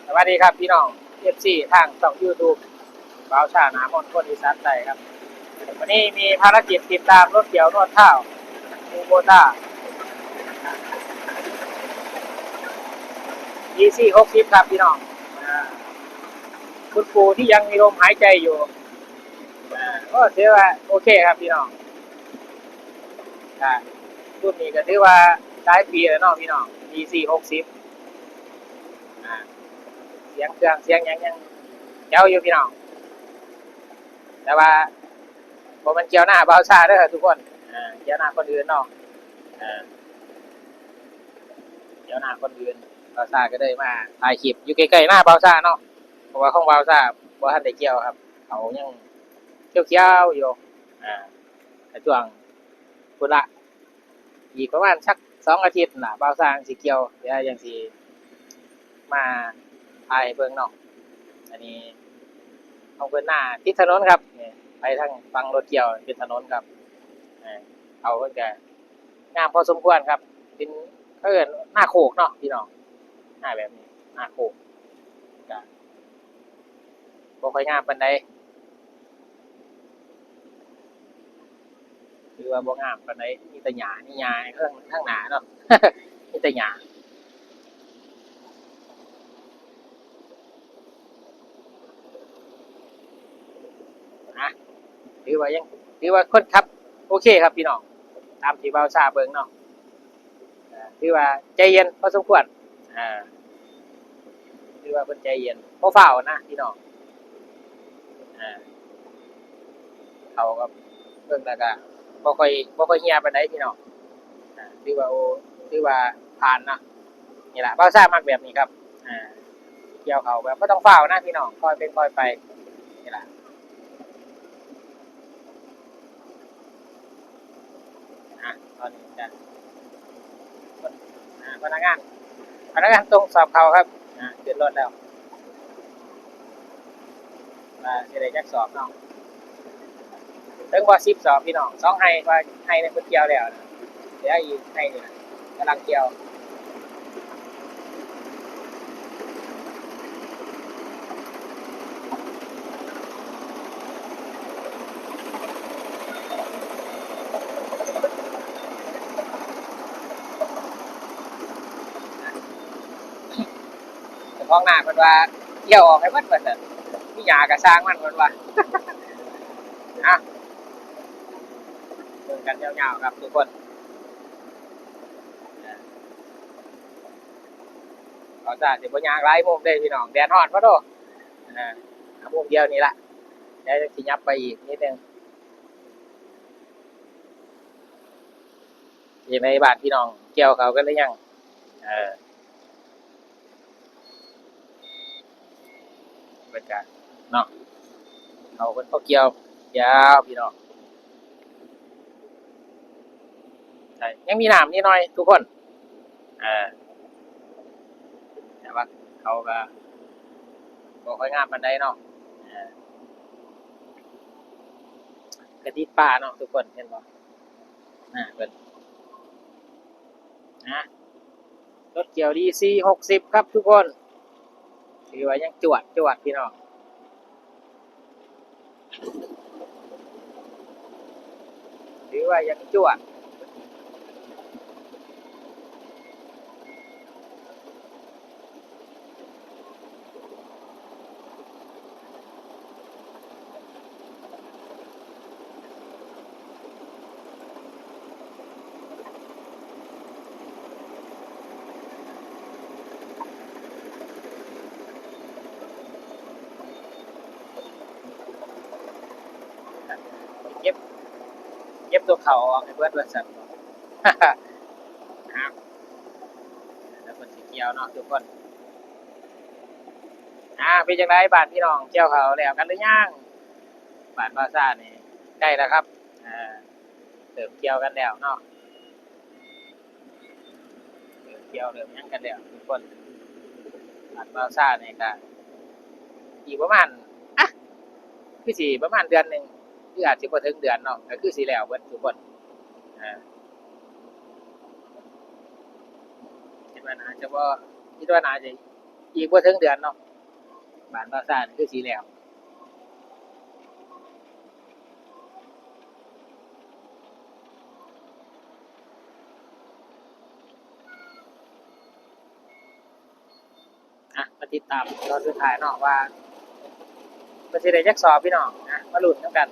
ສະຫວັດດີຄັບພີ່ນ້ອງ ເອັຟຊີ ທາງຊ່ອງຢູທູບ ບ່າວຊາ ໜ້າມົນ ຄົນອີສານໃຕ້ຄັບ. ວັນນີ້ມີພາລະກິດຕິດຕາມລົດກ່ຽວນວດຂ້າວ ຄູໂບຕ້າ ອີຊີຫົກສິບ ຄັບພີ່ນ້ອງ. ອາ ຄຸນປູ່ທີ່ຍັງມີລົມຫາຍໃຈຢູ່ ອາ ກໍຖືວ່າໂອເຄຄັບພີ່ນ້ອງ. ກະລຸ້ນນີ້ກໍຖືວ່າຫຼາຍປີແລ້ວເນາະພີ່ນ້ອງ ອີຊີຫົກສິບ. ອາ ສຽງເຄື່ອງສຽງຫຍັງຍັງແຈວຢູ່ພີ່ນ້ອງ ແຕ່ວ່າບໍ່ແມ່ນກ່ຽວນາບ່າວຊາເດີທຸກຄົນ. ອາ ກ່ຽວນາຄົນອື່ນເນາະ ອາ ກ່ຽວນາຄົນອື່ນ. ບ່າວຊາກໍເລີຍມາຖ່າຍຄລິບຢູ່ໃກ້ໆນາບ່າວຊາເນາະ ເພາະວ່າຂອງບ່າວຊາບໍ່ທັນໄດ້ກ່ຽວຄັບ ເຂົາຍັງຂຽວໆຢູ່. ອາ ກະຊ່ວງພຸ້ນລະ ອີກປະມານສັກສອງອາທິດນະ ບ່າວຊາຊິກ່ຽວ ດຽວຈັ່ງຊິມາຖ່າຍໃຫ້ເບິ່ງເນາະ. ອັນນີ້ຂອງເພິ່ນນາຕິດຖະໜົນຄັບ ນີ້ໄປທາງຝັ່ງລົດກ່ຽວເປັນຖະໜົນຄັບ. ເອີ ເຂົາເພິ່ນກະງາມພໍສົມຄວນຄັບ ເປັນ ເຂົາເອີ້ນນາໂຄກເນາະພີ່ນ້ອງ ນາແບບນີ້ ນາໂຄກ ກະບໍ່ຄ່ອຍງາມປານໃດ. ຖືວ່າບໍ່ງາມປານໃດ ມີແຕ່ຫຍ້າ ມີຫຍ້າທາງ ທາງໜ້າເນາະ ມີແຕ່ຫຍ້າ. ອາ ຖືວ່າຍັງ ຖືວ່າຄົນຂັບໂອເຄຄັບພີ່ນ້ອງ ຕາມທີ່ບ່າວຊາເບິ່ງເນາະ. ຖືວ່າໃຈເຢັນພໍສົມຄວນ ອາ ຖືວ່າເພິ່ນໃຈເຢັນ ບໍ່ຟ້າວນະພີ່ນ້ອງ. ອາ ເຂົາກໍເບິ່ງແລ້ວກໍບໍ່ຄ່ອຍ ບໍ່ຄ່ອຍເຫ່ຍປານໃດພີ່ນ້ອງ. ອາ ຖືວ່າໂອ ຖືວ່າຜ່ານເນາະ. ນີ້ລະ ບ່າວຊາມັກແບບນີ້ຄັບ. ອາ ກ່ຽວເຂົ້າແບບບໍ່ຕ້ອງຟ້າວນະພີ່ນ້ອງ ຄ່ອຍເປັນຄ່ອຍໄປ ນີ້ລະ. ອາ ຕອນນີ້ກະ ອາ ພະນັກງານ ພະນັກງານສົ່ງສອບເຂົ້າຄັບ. ອາ ຂຶ້ນລົດແລ້ວ ວ່າຊິໄດ້ຈັກສອບເນາະ ເຖິງບໍ່ສິບສອບພີ່ນ້ອງ. ສອງໄຮ່ ວ່າໄຮ່ໜຶ່ງເພິ່ນກ່ຽວແລ້ວນະ ເຫຼືອອີກໄຮ່ໜຶ່ງນະ ກຳລັງກ່ຽວ. ເຈົ້າຂອງນາເພິ່ນວ່າ ກ່ຽວອອກໃຫ້ໝົດວ່າຊັ້ນ ມີຫຍ້າກໍຊ່າງມັນເພິ່ນວ່າ. ເອົາ ເບິ່ງກັນຍາວໆຄັບທຸກຄົນ. ເອົາ ບ່າວຊາຊິບໍ່ຍ່າງຫຼາຍມຸມເດ້ພີ່ນ້ອງ ແດດຮ້ອນພໍໂດ. ອາ ມຸມດຽວນີ້ລະ ດຽວຊິຫຍັບໄປອີກນິດໜຶ່ງ. ເຮັດໃຫ້ບ້ານພີ່ນ້ອງກ່ຽວເຂົ້າກັນຫຼືຍັງ? ເອີ ເພິ່ນກະເນາະ ເຂົາເພິ່ນກໍກ່ຽວ ກ່ຽວພີ່ນ້ອງ ໃຊ່ ຍັງມີນ້ຳນິດໜ້ອຍທຸກຄົນ. ເອີ ແຕ່ວ່າເຂົາກະບໍ່ຄ່ອຍງາມປານໃດເນາະ. ເອີ ກະຕິດປ່າເນາະທຸກຄົນ ເຫັນບໍ່? ໜ້າເພິ່ນ ນະ ລົດກ່ຽວດີຊີຫົກສິບຄັບທຸກຄົນ ຖືວ່າຍັງຈວດໆ ພີ່ນ້ອງ ຖືວ່າຍັງຈວດ. ເກັບ ເກັບຕົວເຂົ້າອອກໃຫ້ເບິດວ່າຊັ້ນ. ເອົາ ແລ້ວເພິ່ນຊິກ່ຽວເນາະທຸກຄົນ. ອາ ເປັນຈັ່ງໃດບ້ານພີ່ນ້ອງ ກ່ຽວເຂົ້າແລ້ວກັນຫຼືຍັງ? ບ້ານບ່າວຊານີ້ໃກ້ແລ້ວຄັບ ເລີ່ມກ່ຽວກັນແລ້ວເນາະ ເລີ່ມກ່ຽວເລີ່ມຫຍັງກັນແລ້ວທຸກຄົນ. ບ້ານບ່າວຊານີ້ກະອີກປະມານ ອະ ຄືຊິປະມານເດືອນໜຶ່ງ ຫຼືອາດຊິບໍ່ເຖິງເດືອນເນາະ ກະຄືຊິແລ້ວເບິດທຸກຄົນ. ເອີ ຄິດວ່າໜ້າຈະບໍ່ ຄິດວ່າໜ້າຈະ ອີກບໍ່ເຖິງເດືອນເນາະ ບ້ານບ່າວຊານຄືຊິແລ້ວ. ອ່ະ ມາຕິດຕາມຕອນສຸດທ້າຍເນາະ ວ່າເພິ່ນຊິໄດ້ຈັກສອບພີ່ນ້ອງ. ອ່ະ ມາລຸ້ນນຳກັນ.